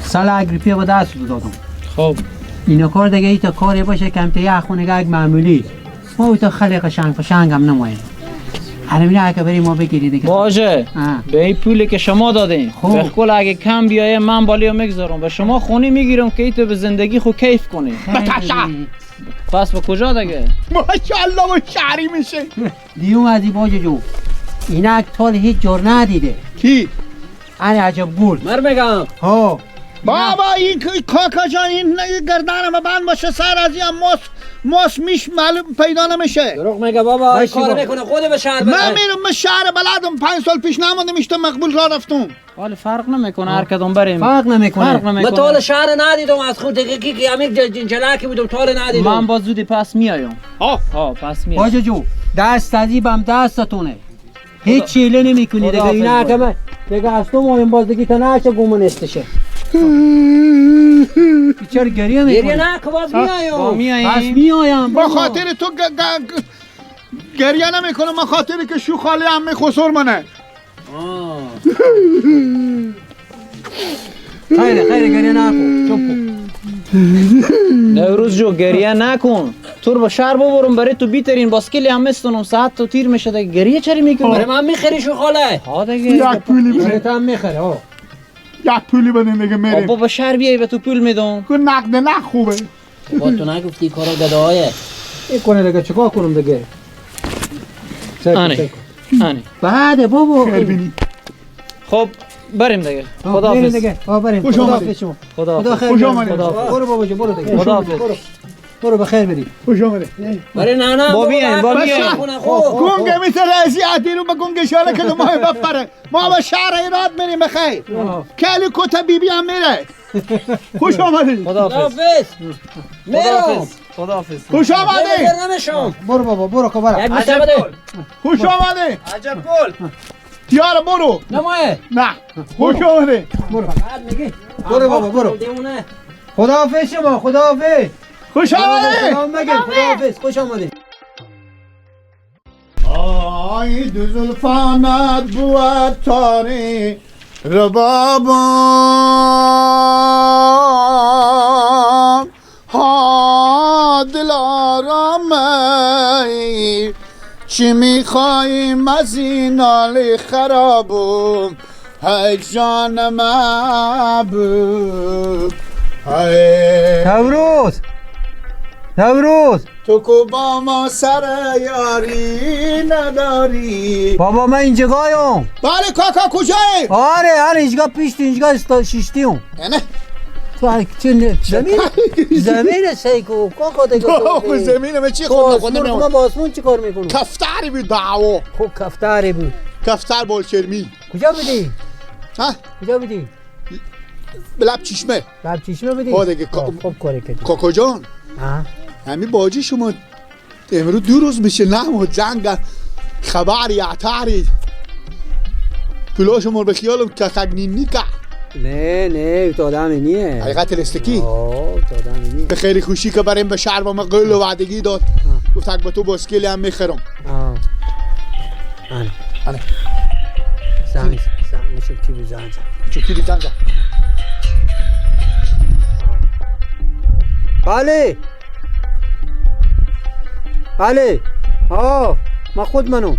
سال اگریپی با دست دادم. خب اینا کار دیگه ایتا کاری باشه کم تا یه خونه یک معمولی. ما ایتا خیلی قشنگ قشنگ هم نماییم. الان اگه بریم ما بگیری دیگه. باشه. به این پولی که شما دادین. به کل اگه کم بیایه من بالیو میگذارم. به شما خونه میگیرم که ایتو به زندگی خو کیف کنی. پس به کجا دیگه؟ ماشاءالله و شهری میشه. دیوم از این باجه جو. اینک تال هیچ جور ندیده. کی؟ انا عجب گول. مر میگم. ها. بابا این کاکا جان این گردنم بند باشه سر از این ماس میش معلوم پیدا نمیشه. دروغ میگه بابا کار میکنه خود به شهر. من میرم به شهر بلدم 5 سال پیش نموندم ایشتا مقبول را رفتم. حالا فرق نمیکنه هر کدوم بریم. فرق نمیکنه. من تا حالا شهر ندیدم از خود دیگه کی امیر جنجلاکی بودم تا حالا ندیدم. من باز زودی پس میایم. ها پس میایم. باجه جو دست عجیبم دستتونه. هیچ چیله نمیکنی دیگه اینا که دیگه از تو مهم باز دیگه تا نشه گمون استشه. چرا گریه میکنی؟ گریه نه که باز میایم. پس میایم. با خاطر تو گریه نمیکنم، با خاطر که شو خاله عمه خسر منه. خیره خیره گریه نکن چپ کن. نوروز جو گریه نکن. تو رو به شهر ببرم برای تو بیترین باسکلی هم مستونم ساعت تو تیر میشه دیگه. گریه چرا میکنی؟ برای من میخری شو خاله. ها دیگه یک پولی برای تو هم میخره. ها یک پولی بدین دیگه میریم. بابا شهر بیای به تو پول میدم. کو نقد نه خوبه. بابا تو نگفتی کارا گدایه. این کنه دیگه چیکار کنم دیگه؟ آنه آنه بعد بابا خب بریم دیگه. خداحافظ دیگه. ها بریم. خداحافظ شما. خداحافظ. خوش آمدید. برو بابا جون برو دیگه. خداحافظ. برو بخیر بری. خوش آمدید. برای نانا با بیایم با بیایم. گونگ میشه رضیعتی رو به گونگ اشاره کنه ما بپره. ما به شهر ایراد میریم بخیر. کلی کت بیبی هم میره. خوش آمدید. خداحافظ. میرم. خداحافظ. خوش آمدید. برو بابا برو که برو. خوش آمدید. عجب گل. تیار برو. نمایه. نه. خوش آمدید. برو. برو بابا برو. خداحافظ شما. خداحافظ. خوش آمدید. خداحافظ. خوش آمدید. آی دو زلفانت بود تاری ربابم ها دل آرامه چی میخواییم از این حال خرابم هی جان محبوب. نوروز نوروز تو کو با ما سر یاری نداری. بابا من اینجا گایم. بله کاکا کجایی؟ آره آره اینجا پیشت اینجا شیشتیم. نه تو چه زمین زمین سیکو کاکا دیگه تو زمین من چی خورده خورده من با آسمون چی کار میکنم؟ کفتاری بود دعوا. خب کفتاری بود. کفتار بولچرمی. کجا بودی؟ ها کجا بودی؟ لب چشمه. لب چشمه بودی؟ ها دیگه. خب کاری کردی کاکا جان. همین باجی شما امروز 2 روز میشه نه جنگ خبری عطاری پولا شما به خیالم که خگنینی که نه نه تو آدم نیه حقیقت رستکی تو آدم نیه. به خیلی خوشی که بریم به شهر با ما قول و وعدگی داد. گفت اگه به تو باسکلی هم میخرم. آنه آنه زنگ زنگ میشه کی بی زنگ چکی بی زنگ. بله بله ها ما خود منو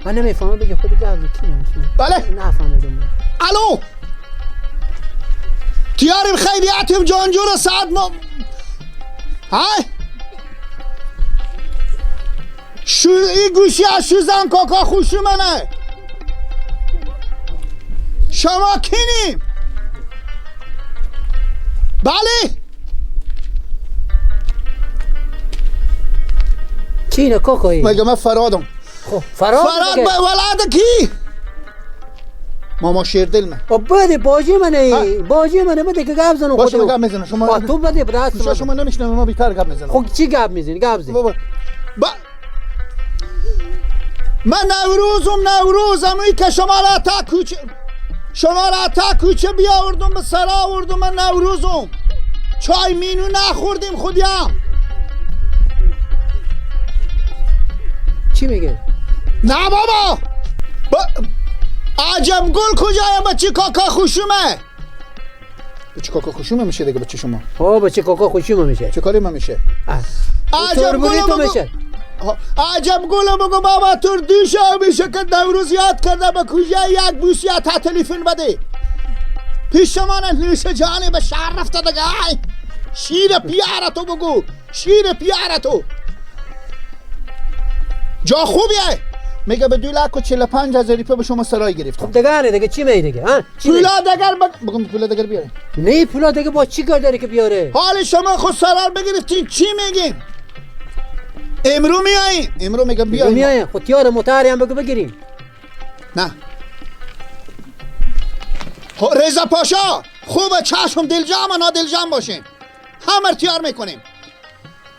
من نمیفهمم بگه خود گرد کی نمیشه. بله نفهمیدم. الو تیاریم خیریتیم جانجور ساعت ما های شو این گوشی از شوزن کاکا خوشو منه. شما کینیم؟ بله چینه کاکایی؟ مگه من فرادم. خب فراد فراد ولد کی؟ ماما شیردل من. بده باجی منه باجی منه بده که گپ زنم. باشه من گپ میزنم. شما تو بده دست شما نمیشنم ما بیتر گپ میزنم. خب چی گپ میزنی؟ گپ زن. بابا من نوروزم نوروزم این که شما را تا کوچه شما را تا کوچه بیاوردم به سر آوردم. من نوروزم چای مینو نخوردیم خودیم. چی میگه؟ نه بابا عجب گل کجای بچه کاکا خوشومه؟ بچه کاکا خوشومه میشه دیگه بچه شما. ها بچه کاکا خوشومه میشه. چه کاری ما میشه؟ عجب گل میشه. عجب گل بگو بابا تو دیشه میشه که نوروز یاد کرده به کجا یک بوسی تا تلفن بده. پیش ما نوش جانی به شهر رفته دیگه. شیر پیاره تو بگو، شیر پیاره تو. جا خوبیه. میگه به 2,45,000 روپیه به شما سرای گرفت. خب دیگه نه دیگه چی می دیگه ها؟ پولا دیگر بگم پولا دیگر بیاره. نه پولا دیگه با چی کار داره که بیاره؟ حال شما خود سرار بگرفتین چی میگین؟ امرو میاییم، امرو میگم بیایم. میایم خود تیار موتاری هم بگو بگیریم. نه. رضا پاشا خوب چشم دلجام و نادلجام باشین. همه تیار میکنیم.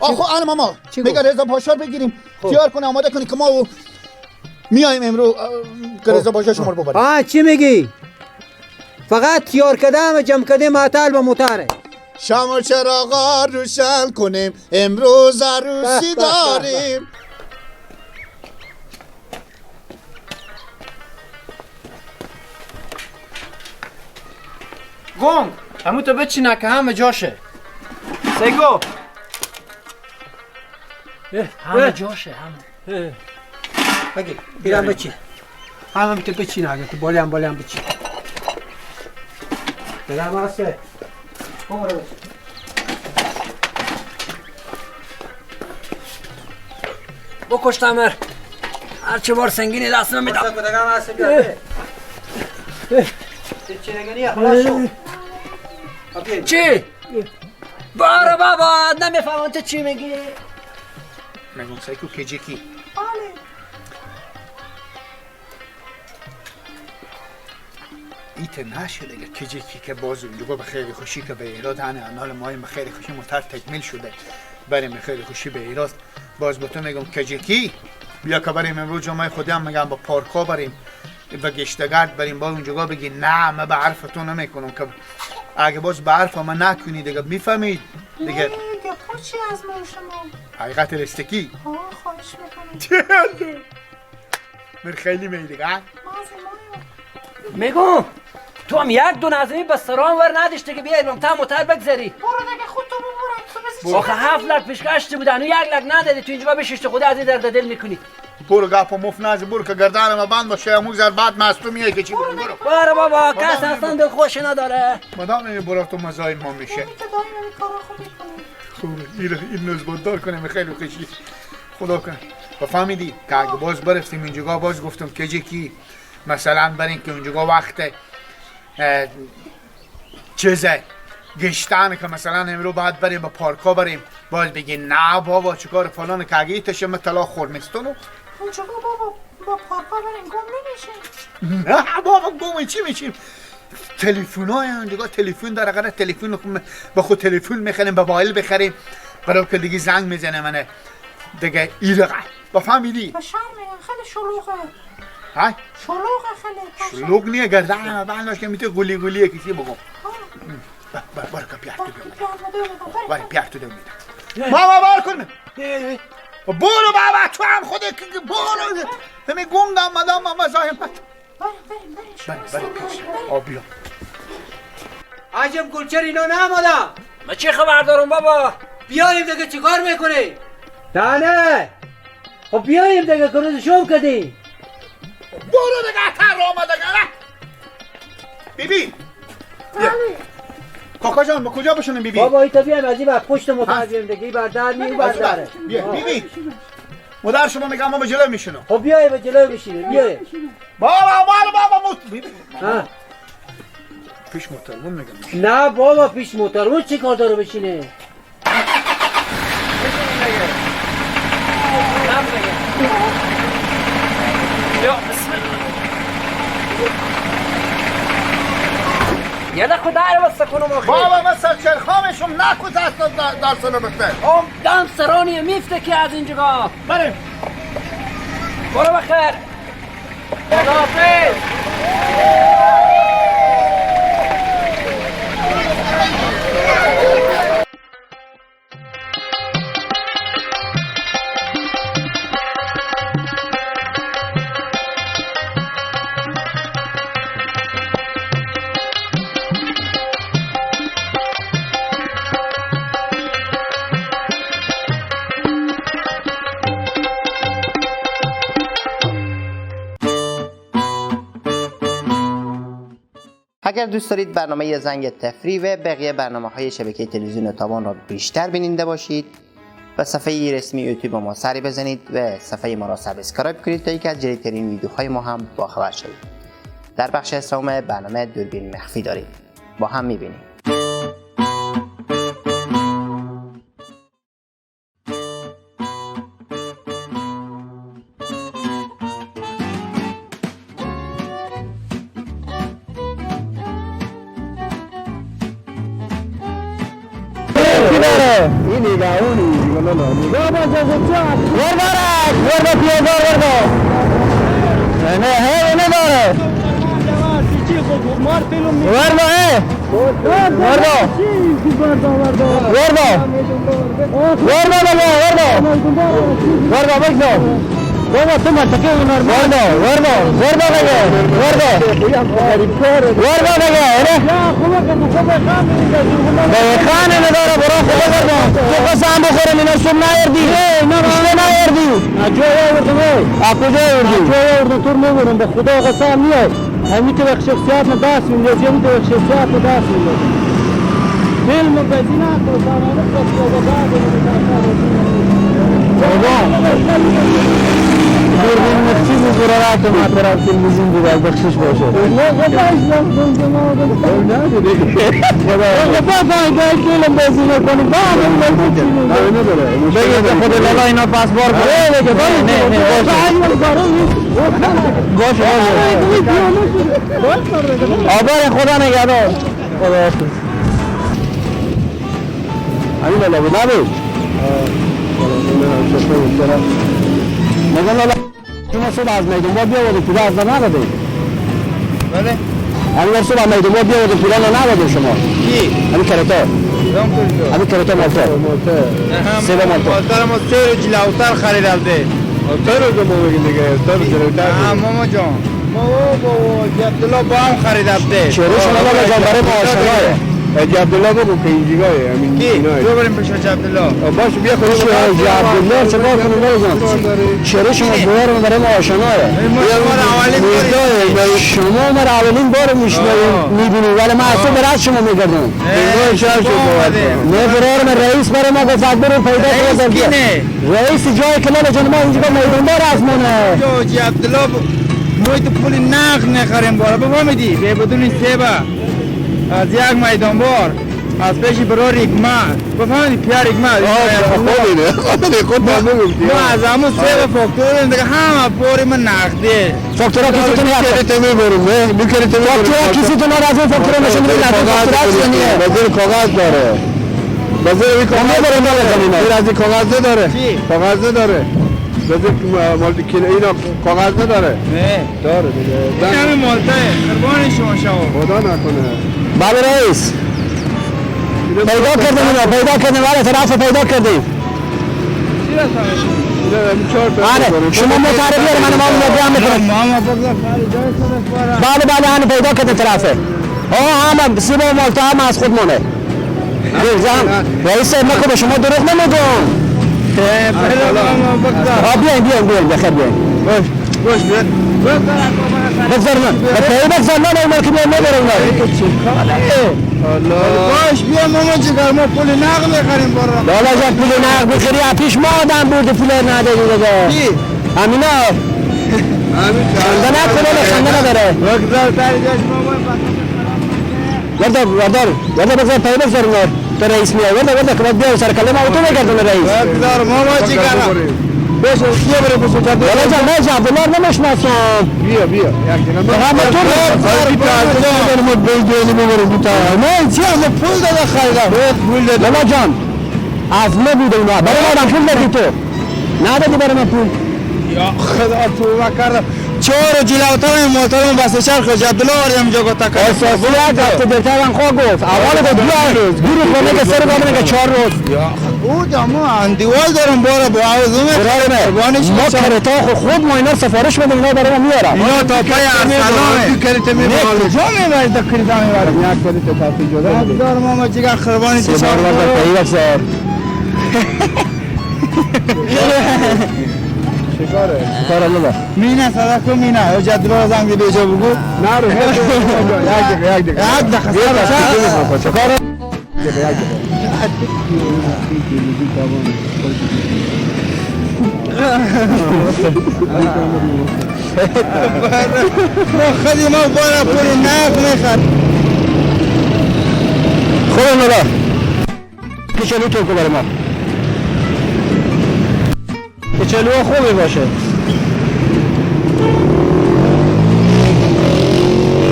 آخو ان ماما میگه رضا پاشا بگیریم تیار کنه آماده کنی که ما میایم امرو که رضا پاشا شما رو ببریم. آ چی میگی؟ فقط تیار کردم و جمع کردیم معطل و موتاره. شام و چراغا روشن کنیم امروز عروسی داریم. گنگ همون تو بچینه که همه جاشه. سیگو همه جاشه همه. بگی بیرم بچین. همه تو بچین اگه تو بالی هم بالی هم بچین. برم آسه. برو. بکش تمر. هرچه بار سنگینی دست نمیدم. چی؟ باره بابا نمیفهمم تو چی میگی؟ میگم سایکو کجکی. ایت نشه دیگه کجکی که باز اونجا به خیلی خوشی که به ایراد هنه انال مایم به خیلی خوشی متر تکمیل شده بریم به خیلی خوشی به ایراد. باز با تو میگم کجکی بیا که بریم امروز جمعه خودی هم میگم با پارکا بریم و گشتگرد بریم. باز اونجا بگی نه من به حرف تو نمیکنم که اگه باز به حرف من نکنی دیگه میفهمید دیگه. دیگه چی از ما شما؟ حقیقت رستکی؟ ها خواهش میکنم. من خیلی میلی دیگه. میگم تو هم یک دو نظمی به سران ور نداشته که بیای تا متر بگذری. برو دیگه خودتو ببرم. آخه 7 لک پیشکش بودن و 1 لک ندادی تو اینجا بششت خود از این درد دل میکنی. برو گپ و مف نزن برو که گردن ما بند باشه اموز زر بعد مستو میای که چی برو برو. برو بابا کس اصلا دل خوش نداره. مدام این برو تو مزاحم ما میشه. که دائم این کارا خوب میکنی. خوب این نزبط دار کنیم خیلی خوشی. خدا کنه. فهمیدی که اگه باز برفتیم اینجا باز گفتم که کی مثلا برین که اونجا وقت چیزه گشتن که مثلا امرو باید بریم به پارکا بریم باید بگی نه بابا چیکار فلان که اگه ایتشه من طلا خورمستونو اونجا بابا با پارکا بریم گم نمیشیم. نه بابا گم چی میشیم؟ تلفن های اونجا تلفن داره قرار تلفن با خود تلفن میخریم به وایل بخریم برای که دیگه زنگ میزنه منه دیگه ایرقه با فهمیدی؟ با شرم خیلی شلوغه. های؟ شلوغه خیلی. شلوغ نیه گردن بنداش که میتونه گولی گولیه کسی بگم. بار که پیار تو بیام. بار پیار تو میدم. بابا بار کن. برو بابا تو هم خودت برو. همه گنگم مدام مزاحم. بریم بریم بریم. بیا. عجب گلچر اینا نامدم. من چه خبر دارم بابا؟ بیاییم دیگه چیکار میکنی؟ نه نه. خب بیاییم دیگه که شوم کردی. برو دیگه تر آمده دیگه. بیبی. کاکا جان با کجا بشونیم بیبی؟ بابا ایتا بیایم از این بر پشت متر دیگه این بر در نی بر دره. بیا بیبی. مادر شما میگم ما به جلو میشینم. خب بیای به جلو بشینیم بیای. بابا مال بابا موت بیبی. پیش موترمون میگم. نه بابا پیش موترمون چی کار داره بشینه؟ یا بسم الله. یه خدای واسه کنم آخه. بابا من سرچرخامشم نکو دست در سر بسته. ام دم سرانی میفته که از اینجا. بریم. برو بخیر. خداحافظ. اگر دوست دارید برنامه زنگ تفریح و بقیه برنامه‌های شبکه تلویزیون تابان را بیشتر بیننده باشید، به صفحه رسمی یوتیوب ما سری بزنید و صفحه ما را subscribe کنید تا یکی از جدیدترین ویدیوهای ما هم باخبر شوید. در بخش سوم برنامه دوربین مخفی داریم، با هم می‌بینیم. به خدا قسم میاد همین تو شخصیت ما دست میندازی، همین تو شخصیت ما دست میندازی. فیلم بازی نکن، سامانه دوربین مخفی بود که ما طرف تلویزیون بود، بخشش باشه. خود لالا اینا پاسپورت باشه. آبار خدا نگهدار. خدا حافظ. همین لالا بود نبود؟ میگم لالا شما صبح از میدون با بیاورد پولا از من نداده. بله؟ همین صبح از میدون با بیاورد پولا نداده شما. کی؟ همین کرتا. همین کرتا مالتا. سه مالتا. مالتا ما سه رو جلوتر خریدم ده. تر رو ما بگیم دیگه، تر جلوتر. نه ماما جان، ما با عبدالله با هم خریدم ده. چرا شما لالا جان برای ما آشنایه؟ حاجی عبدالله بگو که اینجا همین کی؟ تو بریم پیش حاجی عبدالله. باش بیا خودش حاجی عبدالله چه کار کنیم لالا جان؟ چرا شما بوارم برای ما آشنایه؟ شما ما اولین بار میشنویم میبینیم، ولی ما اصلا برای شما میگردم. نه برارم رئیس برای ما گفت برو پیدا کنم. رئیس جای که لالا جان ما اینجا میدوندار از منه. حاجی عبدالله ما تو پول نقد نخریم بارا بفهمیدی؟ به بدون سیبا از یک میدان بار از پیش برار اگمه بفهمیدی پیار اگمه خود ما از همون سه فاکتور دیگه همه پوری من نقده فاکتورا کسی تو نمی‌کنه، فاکتورا کسی تو ناراضی، فاکتورا نشون میده فاکتورا بزر کاغذ داره، بزر کاغذ داره، از کاغذ داره، کاغذ داره، بزر مال اینا کاغذ نداره. نه داره دیگه. این همه مالته قربان شما شما. خدا نکنه. بله رئیس پیدا کردیم، اینا پیدا کردیم، ولی طرف پیدا کردیم. آره شما متعرف داره من ما بیام میکنم. بله بله هم پیدا کردیم طرفه. آه هم سیب و مالتا هم از خودمونه. رئیس ما که به شما دروغ نمیگم. بیاین بیاین بیاین بخیر بیاین. باش بیاین. بگذار من. بگذار من اونا که بیان نداره اونا. باش بیا مامان جگر ما پول نقد بخریم برا. لالا جان پول نقد بخری پیش ما آدم برده پول نداری دیگه. کی؟ همینا. خنده نکنه خنده نداره. بگذار سر جاش مامان. ورده ورده ورده بگذار پای بگذار اونا. تو رئیس میاد ورده ورده که باید بیای سر کله ما تو میگردونه رئیس. بگذار مامان جگر. باشه بیا بریم پیش عبدالله. جان من عبدالله نمیشناسم. بیا بیا ما تو نه چی از پول داده خریدم. پول داده لالا جان از ما بوده اونا برای ما پول دادی تو ندادی برای من پول. یا خدا توبه کردم. چهار جلوتر موتورم بسته چرخ عبدالله آردم جا گفت تکا. اساسی یک هفته درتر من خواه گفت اول گفت بیا گیری خونه که سر بابا که 4 روز. یا او جامو اندیوال دارم بارا با آوزومه. ما کرتا خود ما اینا سفارش میدیم اینا برای ما میارن. اینا تا پای ارسلانه. کرتا میبره. کجا میبری تا کرتا میبری؟ یک کرتا تاتی جدا. دار ماما جگر قربانی چه بار بار پیدا سر. شکاره شکاره لالا مینا صدا کو مینا جدول زنگ بیجا بگو نه رو یک دقیقه یک دقیقه یک دقیقه شکاره یک دقیقه خودی ما بالا پول نخ میخواد خود لالا کچلو تو برای ما کچلو خوبی باشه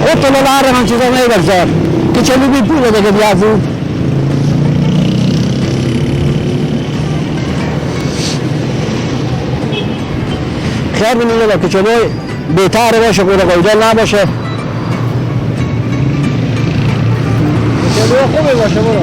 خود تو لالا هر من چیزا میبرزار کچلو بی پول دیگه بیازو خیر بینی لالا کچلو بهتر باشه قوره قایدال نباشه کچلو خوبی باشه برو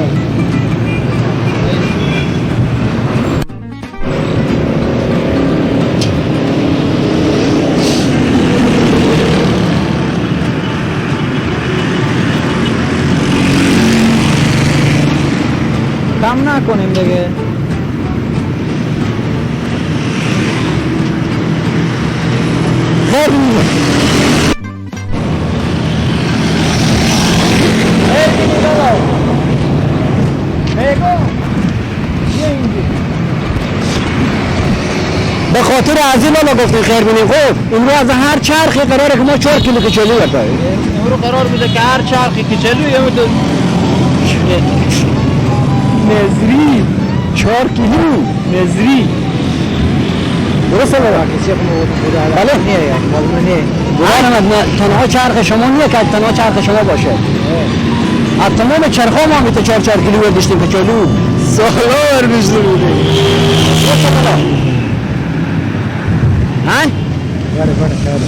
کم نکنیم دیگه خیر به خاطر از این لالا گفتیم خیر بینیم. خب امروز از هر چرخی قراره که ما 4 کیلو کچلو برداریم. امروز قرار بوده که هر چرخی کچلو یه نظری 4 کیلو نظری درسته بابا؟ بله نه تنها چرخ شما نیه که تنها چرخ شما باشه. از تمام چرخ ها ما میته 4 کیلو برداشتیم کچلو سالا برداشته بودیم. درسته بابا؟ ها؟ بله بله خیلی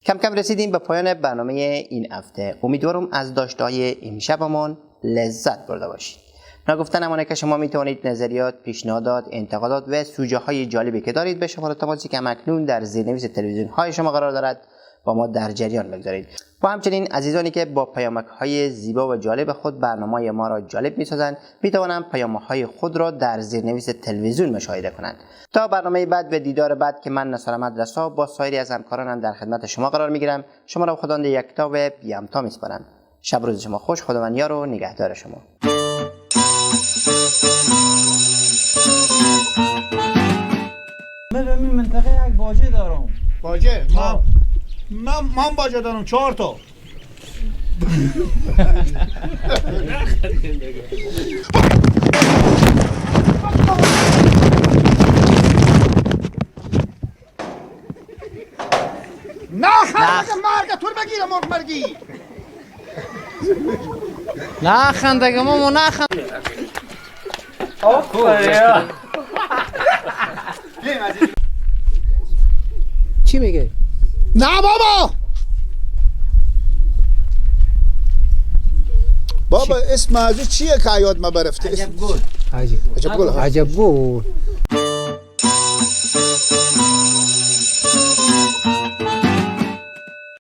کم کم رسیدیم به پایان برنامه این هفته. امیدوارم از داشته‌های امشبمون لذت برده باشید. ناگفته نمانه که شما می توانید نظریات، پیشنهادات، انتقادات و سوژه های جالبی که دارید به شماره تماسی که اکنون در زیرنویس تلویزیون های شما قرار دارد با ما در جریان بگذارید. و همچنین عزیزانی که با پیامک های زیبا و جالب خود برنامه ما را جالب می سازند می توانند پیامک های خود را در زیرنویس تلویزیون مشاهده کنند. تا برنامه بعد و دیدار بعد که من نصر احمد رسا با سایری از همکارانم در خدمت شما قرار می گیرم، شما را خداوند یکتا و بی‌همتا می سپارم. شب روز شما خوش، خداوند یار و نگهدار شما. من به این منطقه یک باجه دارم. باجه؟ من باجه دارم 4 تا. نه خندگه مرگ تو بگیره مرگ مرگی. نه خندگه ماما نه خند. چی میگه؟ نه بابا بابا اسم از چیه که یاد ما برفته؟ عجب گل. عجب گل. عجب گل.